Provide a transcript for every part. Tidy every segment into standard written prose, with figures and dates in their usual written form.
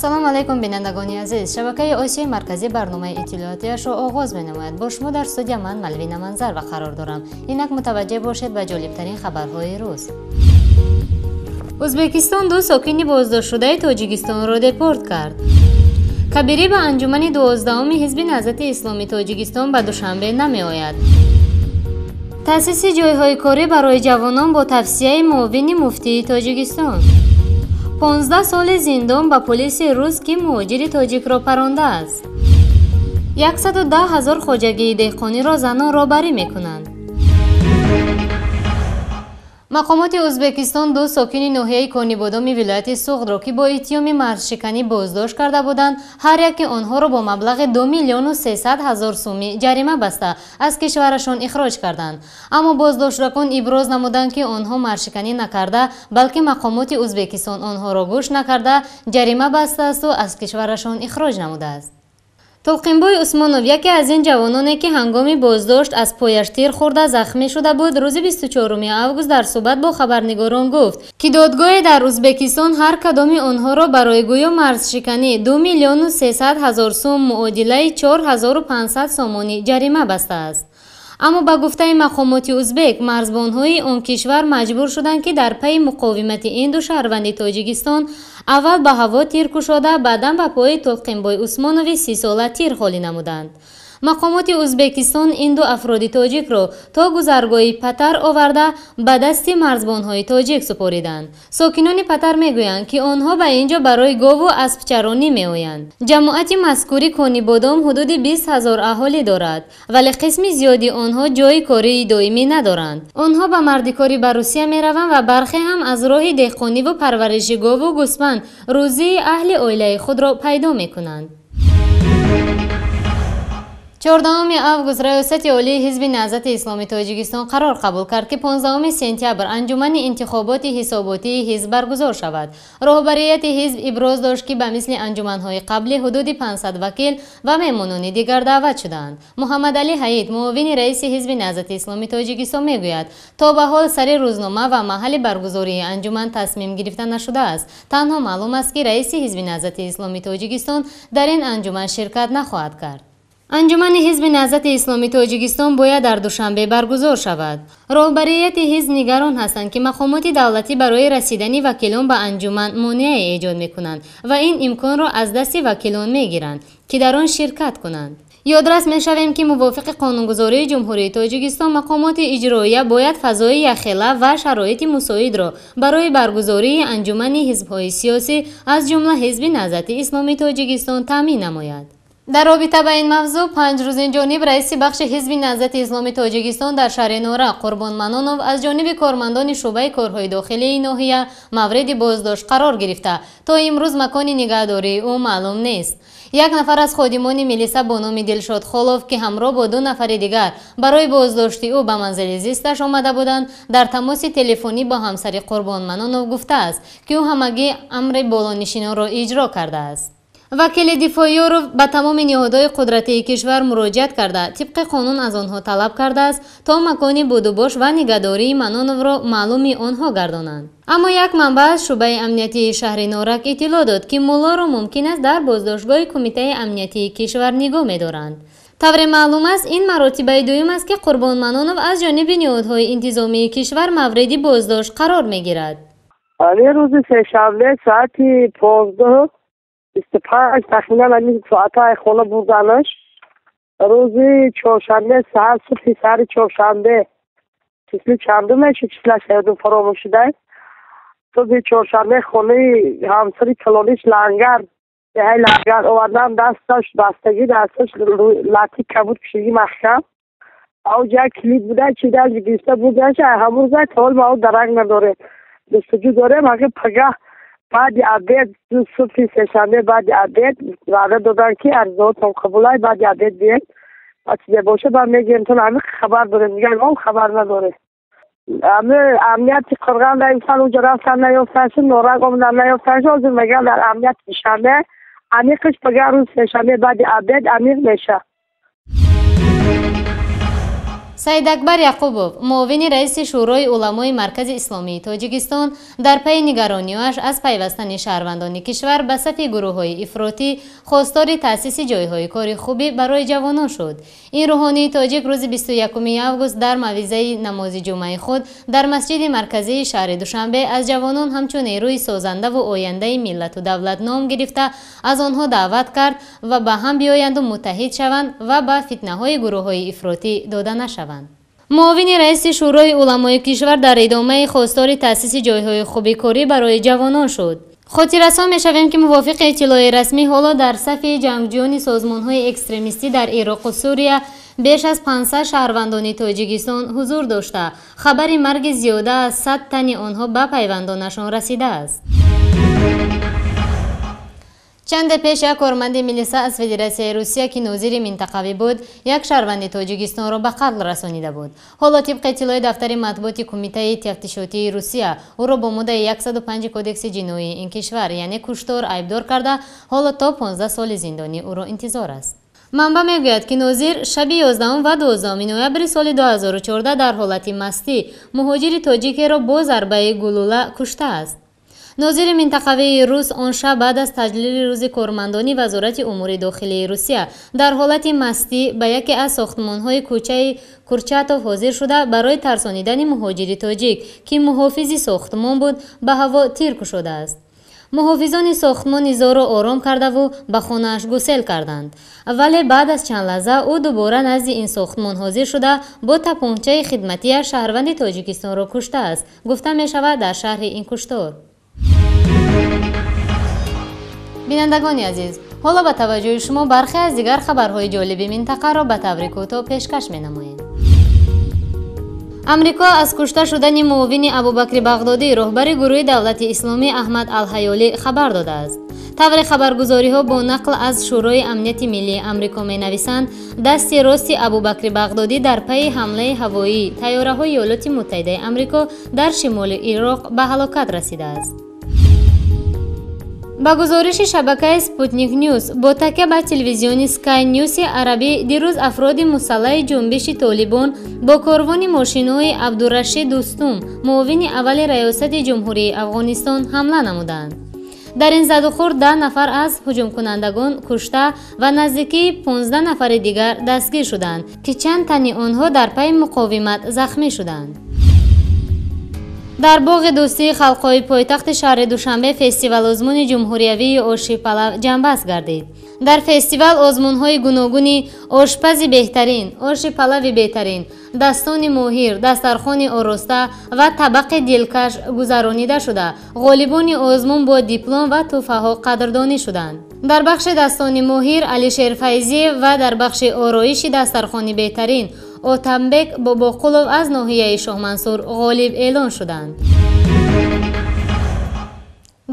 Ассалому алайкум, бинандагони азиз. Шабакаи Осиёи Марказӣ барномаи иттилоотияшро оғоз менамояд. Бо шумо дар студия ман Малвина Манзарова қарор дорам. Инак мутаваҷҷеҳ бошед ба ҷолибтарин хабарҳои рӯз. Ӯзбекистон ду сокини боздоштшудаи Тоҷикистонро депорт кард. Кабирӣ ба анҷумани 12-уми Ҳизби Наҳзати Исломии Тоҷикистон ба Душанбе намеояд. Таъсиси ҷойҳои корӣ барои ҷавонон бо тавсияи муовини муфтии Тоҷикистон. 15 соли зиндон ба полиси рус, ки муҳоҷири тоҷикро парондааст. 110 ҳазор хоҷагии деҳқониро занон роҳбарӣ мекунанд. Мақомоти Ӯзбекистон ду сокини ноҳияи Конибодоми вилояти Суғдро, ки бо иттиҳоми марзшиканӣ боздошт карда буданд, ҳар яки онҳоро бо маблағи 2 миллиону 300 ҳазор сӯмӣ ҷарима баста аз кишварашон ихроҷ карданд. Аммо боздоштшудагон иброз намуданд, ки онҳо марзшиканӣ накарда, балки мақомоти Ӯзбекистон онҳоро гӯш накарда, ҷарима бастаасту аз кишварашон ихроҷ намудааст. Толқинбой Усмонов, яке аз ин ҷавононе, ки ҳангоми боздошт аз пояш тир хӯрда захмӣ шуда буд, рӯзи 24 август дар суҳбат бо хабарнигорон гуфт, ки додгоҳе дар Ӯзбекистон ҳар кадоми онҳоро барои гӯё марзшиканӣ 2 миллиону 300 ҳазор сӯм, муодилаи 4500 сомонӣ ҷарима бастааст. Аммо ба гуфтаи мақомоти ӯзбек, марзбонҳои он кишвар маҷбур шуданд, ки дар пайи муқовимати ин ду шаҳрванди Тоҷикистон аввал ба ҳаво тир кушода, баъдан ба пои Толқинбой Усмонови 30-сола тир холӣ намуданд. Мақомоти Ӯзбекистон ин ду афроди тоҷикро то гузаргоҳи Патар оварда ба дасти марзбонҳои тоҷик супориданд. Сокинони Патар мегӯянд, ки онҳо ба ин ҷо барои гову аспчаронӣ меоянд. Ҷамоати мазкури Конибодом ҳудуди 20 ҳазор аҳолӣ дорад, вале қисми зиёди онҳо ҷойи кории доимӣ надоранд. Онҳо ба мардикорӣ ба Русия мераванд ва бархе ҳам аз роҳи деҳқониву парвариши гову гӯсфанд рӯзии аҳли оилаи худро пайдо мекунанд. 14 август Раёсати Олии Ҳизби Наҳзати Исломии Тоҷикистон қарор қабул кард, ки 15 сентябр анҷумани интихоботи ҳисоботии ҳизб баргузор шавад. Роҳбарияти ҳизб иброз дошт, ки ба мисли анҷуманҳои қаблӣ ҳудуди 500 вакил ва меҳмонони дигар даъват шудаанд. Муҳаммадалӣ Ҳаид, муовини раиси Ҳизби Наҳзати Исломии Тоҷикистон, мегӯяд, то ба ҳол сари рӯзнома ва маҳалли баргузории анҷуман тасмим гирифта нашудааст. Танҳо маълум аст, ки раиси Ҳизби Наҳзати Исломии Тоҷикистон дар ин анҷуман ширкат нахоҳад кард. Анҷумани Ҳизби Наҳзати Исломии Тоҷикистон бояд дар Душанбе баргузор шавад. Роҳбарияти ҳизб нигарон ҳастанд, ки мақомоти давлатӣ барои расидани вакилон ба анҷуман монеае эҷод мекунанд ва ин имконро аз дасти вакилон мегиранд, ки дар он ширкат кунанд. Ёдрас мешавем, ки мувофиқи қонунгузории Ҷумҳурии Тоҷикистон мақомоти иҷроия бояд фазои яхела ва шароити мусоидро барои баргузории анҷумани ҳизбҳои сиёсӣ, аз ҷумла Ҳизби Наҳзати Исломии Тоҷикистон, таъмин намояд. Дар робита ба ин мавзӯъ 5 рӯз инҷониб раиси бахши Ҳизби Наҳзати Исломии Тоҷикистон дар шаҳри Норак Қурбон Манонов аз ҷониби кормандони шӯъбаи корҳои дохилии ноҳия мавриди боздошт қарор гирифта, то имрӯз макони нигаҳдории ӯ маълум нест. Як нафар аз ходимони милиса бо номи Дилшод Холов, ки ҳамроҳ бо 2 нафари дигар барои боздошти ӯ ба манзили зисташ омада буданд, дар тамоси телефонӣ бо ҳамсари Қурбон Манонов гуфтааст, ки ӯ ҳамагӣ амри болонишинонро иҷро кардааст. Вакили Дифоёров ба тамоми ниҳодҳои қудратии кишвар муроҷиат карда, тибқи қонун аз онҳо талаб кардааст, то макони будубош ва нигаҳдории Маноновро маълуми онҳо гардонанд. Аммо як манбаъ аз шӯъбаи амниятии шаҳри Норак иттилоъ дод, ки муллоро мумкин аст дар боздоштгоҳи Кумитаи амниятии кишвар нигоҳ медоранд. Тавре маълум аст, ин маротибаи дуюм аст, ки Қурбон Манонов аз ҷониби ниҳодҳои интизомии кишвар мавриди боздошт қарор мегирад. Рӯзи сешанбе соати 15:25 тахминан ҳамин соатҳои хона бурданаш. Рӯзи чоршанбе саҳар, субҳи саҳари чоршанбе, числи чандум мешид, числаш ёдум фаромӯш шуда. Субҳи чоршанбе хонаи ҳамсари калониш лангар, деҳаи Лангар овардан, дасташ бастагӣ, дасташ лати кабуд кушидагӣ маҳкам. Авҷ як килид буда, чида гирифта бурданаш. Ҳамон рӯза то ҳол ма ӯ дарак надорем, ҷустуҷӯ дорем. Ҳақи пагаҳ баъди обед, субҳи сешанбе баъди обед ваъда доданд, ки арзаҳотон қабулай, баъди обед биед ва чизе боша баъд мегӯем. Ҳамин хабар дорем, дигар ягон хабар надорем. Амнияти Қурғон дар инсон уҷо рафтан наёфтанши, Норак омадан наёфтанши. Ҳозир мегӯям, дар амнияти Душанбе аниқиш пагаҳ рӯзи сешанбе баъди обед аниқ мешавад. Саидакбар Яқубов, муовини раиси Шӯрои уламои Маркази Исломии Тоҷикистон, дар пайи нигарониҳояш аз пайвастани шаҳрвандони кишвар ба сафи гурӯҳҳои ифротӣ хостори таъсиси ҷойҳои кори хубӣ барои ҷавонон шуд. Ин рӯҳонии тоҷик рӯзи 21 август дар мавъизаи намози ҷумъаи худ дар масҷиди марказии шаҳри Душанбе аз ҷавонон ҳамчун нерӯи созандаву ояндаи миллату давлат ном гирифта, аз онҳо даъват кард ва ба ҳам биёянду муттаҳид шаванд ва ба фитнаҳои гурӯҳҳои ифротӣ дода нашаванд. Муовини раиси Шӯрои уламои кишвар дар идомаи хостори таъсиси ҷойҳои хуби корӣ барои ҷавонон шуд. Хотиррасон мешавем, ки мувофиқи иттилои расмӣ ҳоло дар сафи ҷангҷӯёни созмонҳои экстремистӣ дар Ироқу Сурия беш аз 500 шаҳрвандони Тоҷикистон ҳузур дошта, хабари марги зиёда аз 100 тани онҳо ба пайвандонашон расидааст. Чанде пеш як корманди милиса аз Федератсияи Русия, ки нозири минтақавӣ буд, як шаҳрванди Тоҷикистонро ба қатл расонида буд. Ҳоло тибқи иттилои дафтари матбуоти Кумитаи тафтишотии Русия, ӯро бо моддаи 105 Кодекси ҷиноии ин кишвар, яъне куштор, айбдор карда, ҳоло то 15 соли зиндонӣ ӯро интизор аст. Манбаъ мегӯяд, ки нозир шаби 11 ва 12 ноябри соли 2014 дар ҳолати мастӣ муҳоҷири тоҷикеро бо зарбаи гулӯла куштааст. Нозири минтақавии рус он шаб баъд аз таҷлили рӯзи кормандони Вазорати умури дохилии Русия дар ҳолати мастӣ ба яке аз сохтмонҳои кӯчаи Курчатов ҳозир шуда, барои тарсонидани муҳоҷири тоҷик, ки муҳофизи сохтмон буд, ба ҳаво тир кушодааст. Муҳофизони сохтмон низоъро ором кардаву ба хонааш гусел карданд. Вале баъд аз чанд лаҳза ӯ дубора назди ин сохтмон ҳозир шуда, бо тапончаи хидматиаш шаҳрванди Тоҷикистонро куштааст, гуфта мешавад дар шарҳи ин куштор. Бинандагони азиз, ҳоло ба таваҷҷӯҳи шумо бархе аз дигар хабарҳои ҷолиби минтақаро ба таври кӯтоҳ пешкаш менамоем. Амрико аз кушта шудани муовини Абубакри Бағдодӣ, роҳбари гурӯҳи давлати исломӣ Аҳмад Алҳаёлӣ хабар додааст. Тавре хабаргузориҳо бо нақл аз Шӯрои амнияти миллии Амрико менависанд, дасти рости Абубакри Бағдодӣ дар пайи ҳамлаи ҳавоии тайёраҳои Иёлоти Муттаҳидаи Амрико дар шимоли Ироқ ба ҳалокат расидааст. Ба гузориши шабакаи Спутник Ньюс бо такя ба телевизиони Sky News-и арабӣ, дирӯз афроди мусаллаҳи ҷунбиши Толибон бо корвони мошинҳои Абдурашид Дустум, муовини аввали раёсати Ҷумҳурии Афғонистон, ҳамла намуданд. Дар ин задухӯрд 10 нафар аз ҳуҷумкунандагон кушта ва наздикии 15 нафари дигар дастгир шуданд, ки чанд тани онҳо дар пайи муқовимат захмӣ шуданд. Дар боғи дӯстии халқҳои пойтахти шаҳри Душанбе фестивал-озмуни ҷумҳуриявии оши палав ҷамъбаст гардид. Дар фестивал озмунҳои гуногуни ошпази беҳтарин, оши палави беҳтарин, дастони моҳир, дастархони ороста ва табақи дилкаш гузаронида шуда, ғолибони озмун бо диплом ва тӯҳфаҳо қадрдонӣ шуданд. Дар бахши дастони моҳир Алишер Файзиев ва дар бахши ороиши дастархони беҳтарин Отамбек Бобоқулов аз ноҳияи Шоҳмансур ғолиб эълон шуданд.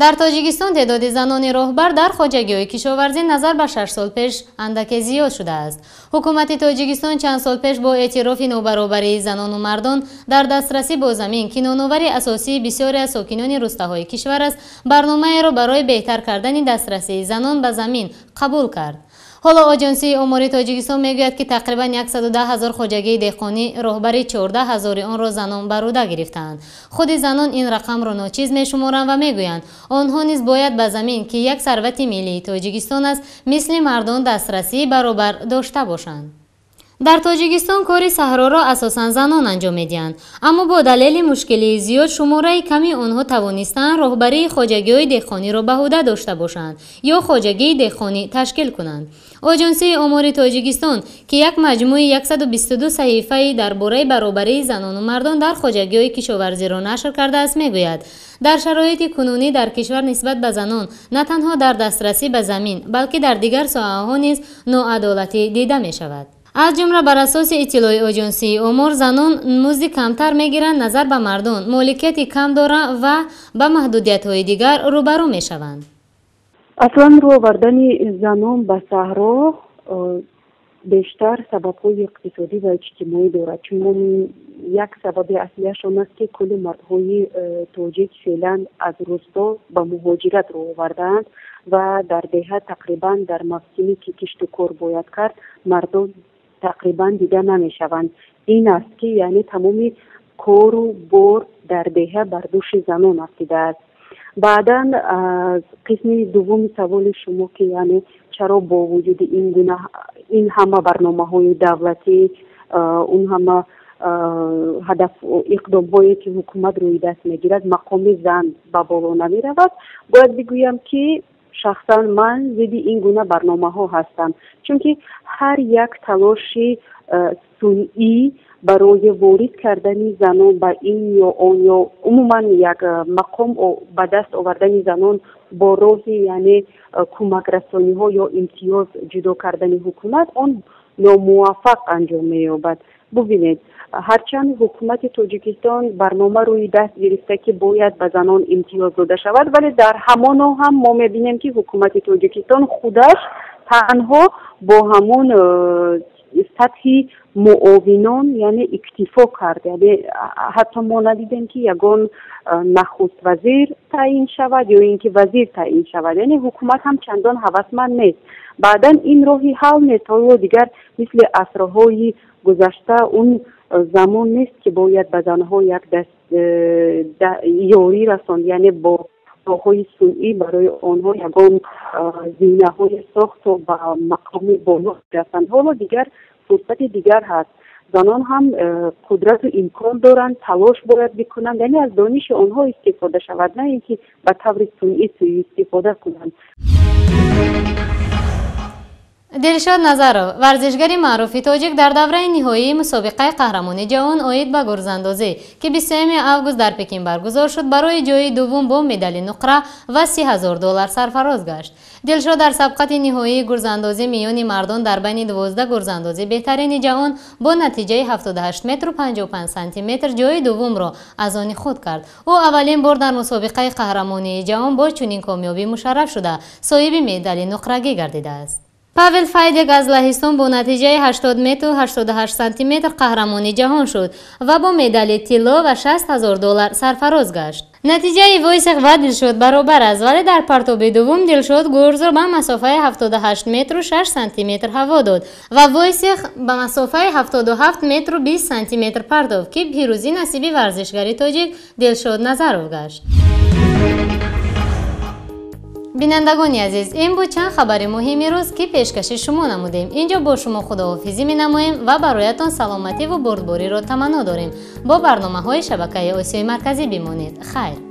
Дар Тоҷикистон теъдоди занони роҳбар дар хоҷагиҳои кишоварзӣ назар ба 6 сол пеш андаке зиёд шудааст. Ҳукумати Тоҷикистон чанд сол пеш бо эътирофи нобаробарии занону мардон дар дастрасӣ бо замин, ки ноновари асосии бисёре аз сокинони рустаҳои кишвар аст, барномаеро барои беҳтар кардани дастрасии занон ба замин қабул кард. Ҳоло Оҷонсии омори Тоҷикистон мегӯяд, ки тақрибан 110 ҳазор хоҷагии деҳқонӣ роҳбари 14 ҳазори онро занон бар ӯҳда гирифтаанд. Худи занон ин рақамро ночиз мешуморанд ва мегӯянд, онҳо низ бояд ба замин, ки як сарвати миллии Тоҷикистон аст, мисли мардон дастрасии баробар дошта бошанд. Дар Тоҷикистон кори саҳроро асосан занон анҷом медиҳанд, аммо бо далели мушкилии зиёд шумораи ками онҳо тавонистанд роҳбарии хоҷагиҳои деҳқониро ба ӯҳда дошта бошанд ё хоҷагии деҳқонӣ ташкил кунанд. Оҷонсии омори Тоҷикистон, ки як маҷмӯи 122 саҳифаи дар бораи баробарии занону мардон дар хоҷагиҳои кишоварзиро нашр кардааст, мегӯяд, дар шароити кунунӣ дар кишвар нисбат ба занон на танҳо дар дастрасӣ ба замин, балки дар дигар соҳаҳо низ ноадолатӣ дида мешавад. Аз ҷумла бар асоси иттилои оҷонсии омор, занон музди камтар мегиранд назар ба мардон, моликияти кам доранд ва ба маҳдудиятҳои дигар рӯбарӯ мешаванд. Аслан рӯ овардани занон ба саҳро бештар сабабҳои иқтисодӣ ва иҷтимоӣ дорад. Чунон як сабаби аслияш он аст, ки кулли мардҳои тоҷик феълан аз рӯсто ба муҳоҷират рӯ овардаанд ва дар деҳа тақрибан дар мавсиме ки кишту кор бояд кард, мардон тақрибан дида намешаванд. Ин аст ки яъне тамоми кору бор дар деҳа бар дӯши занон афтидааст. Баъдан аз қисми дуввуми саволи шумо, ки яъне чаро бо вуҷуди ин гуна ин ҳама барномаҳои давлатӣ, он ҳама ҳадаф иқдомҳое ки ҳукумат рӯи даст мегирад, мақоми зан ба боло намеравад, бояд бигӯям ки шахсан ман зидди ин гуна барномаҳо ҳастам, чунки ҳар як талоши сунъӣ барои ворид кардани занон ба ин ё он ё умуман як мақом ба даст овардани занон бо роҳи яъне кӯмакрасониҳо ё имтиёз ҷудо кардани ҳукумат, он номуваффақ анҷом меёбад. Бубинед, ҳарчанд ҳукумати Тоҷикистон барнома рӯи даст гирифта, ки бояд ба занон имтиёз дода шавад, вале дар ҳамоно ҳам мо мебинем, ки ҳукумати Тоҷикистон худаш танҳо бо ҳамон сатҳи муовинон яъне иктифо кард. Яъне ҳатто мо надидем, ки ягон нахуст вазир таъин шавад ё ин ки вазир таъин шавад. Яъне ҳукумат ҳам чандон ҳавасманд нест. Баъдан ин роҳи ҳал нест. Ҳоло дигар мисли асрҳои гузашта он замон нест, ки бояд ба занҳо як даст ёрӣ расонд, яъне бо роҳҳои сунъӣ барои онҳо ягон зинаҳои сохту ба мақоми боло расанд. Ҳоло дигар фурсати дигар ҳаст. Занон ҳам қудрату имкон доранд, талош бояд бикунанд, яъне аз дониши онҳо истифода шавад, на ин ки ба таври сунъӣ сӯистифода кунанд. Дилшод Назаров, варзишгари маъруфи тоҷик, дар давраи ниҳоии мусобиқаи қаҳрамони ҷаҳон оид ба гурзандозӣ, ки 23 август дар Пекин баргузор шуд, барои ҷои дуввум бо медали нуқра ва 30 000 доллар сарфароз гашт. Дилшод дар сабқати ниҳоии гурзандозӣ миёни мардон дар байни 12 гурзандози беҳтарини ҷаҳон бо натиҷаи 78 метру 55 сантиметр ҷои дуввумро аз они худ кард. Ӯ аввалин бор дар мусобиқаи қаҳрамонии ҷаҳон бо чунин комёбӣ мушарраф шуда, соҳиби медали нуқрагӣ гардидааст. Павел Файдек аз Лаҳистон бо натиҷаи 80 метру 88 сантиметр қаҳрамони ҷаҳон шуд ва бо медали тилло ва 60 000 доллар сарфароз гашт. Натиҷаи Войсех ва Дилшод баробар аст, вале дар партоби дуввум Дилшод гурзро ба масофаи 78 метру 6 сантиметр ҳаво дод ва Войсех ба масофаи 77 метру 20 сантиметр партофт, ки пирӯзӣ насиби варзишгари тоҷик Дилшод Назаров гашт. Бинандагони азиз, ин буд чанд хабари муҳими рӯз, ки пешкаши шумо намудем. Инҷо бо шумо худоҳофизӣ менамоем ва бароятон саломативу бурдбориро таманно дорем. Бо барномаҳои шабакаи Осиёи Марказӣ бимонед. Хайр.